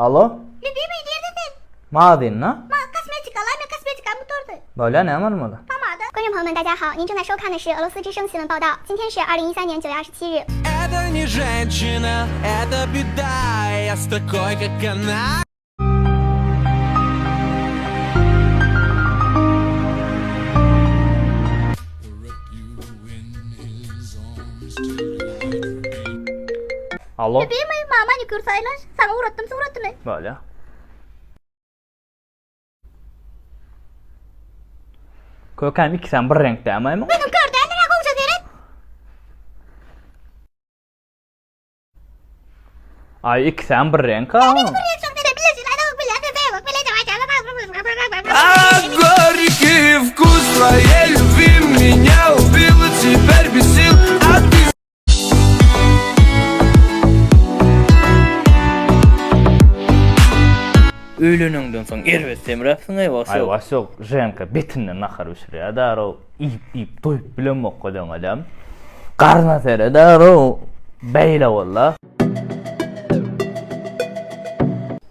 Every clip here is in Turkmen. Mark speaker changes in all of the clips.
Speaker 1: Alo.
Speaker 2: Lübimi nirde sen?
Speaker 1: Magazynda.
Speaker 2: Ma kosmetika la men kosmetikam gutardy.
Speaker 1: Bolýa näme almaly?
Speaker 2: Pomada.
Speaker 3: 观众朋友们，大家好，您正在收看的是俄罗斯之声新闻报道。今天是2013年9月27日。
Speaker 4: Это не женщина, это беда. Я с такой, как она.
Speaker 1: Alo.
Speaker 2: Lübimi ma manikür saýlaş. Saňa ugratdym suratyny.
Speaker 1: Bolýa. Kökäm ikisem bir reňk dämi?
Speaker 2: Gözüm kör däldir ha gowja seret.
Speaker 1: Aý ikisem bir reňk ha.
Speaker 4: А горький вкус твоей любви меня убил и теперь без сил. А ты
Speaker 5: Öýleniňden soň erbet semräpsiň-eý,
Speaker 1: Aý
Speaker 5: Wasýok.
Speaker 1: Wasýok, Ženka betinden nahar bişirýär darow, iýip iýip doýup bilemok godaňadam. Garna sere darow, beýle bolda.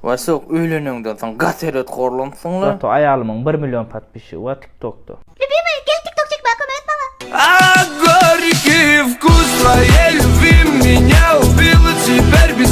Speaker 5: Wasýok, öýleniňden soň gaty erbet horlanypsyň-la.
Speaker 1: Zato aýalymyň bir million podpisçigi bar TikTokda.
Speaker 2: Lübimi gel TikTok çekmäge kömek et maňa.
Speaker 4: А горький вкус твоей любви меня убил и теперь без.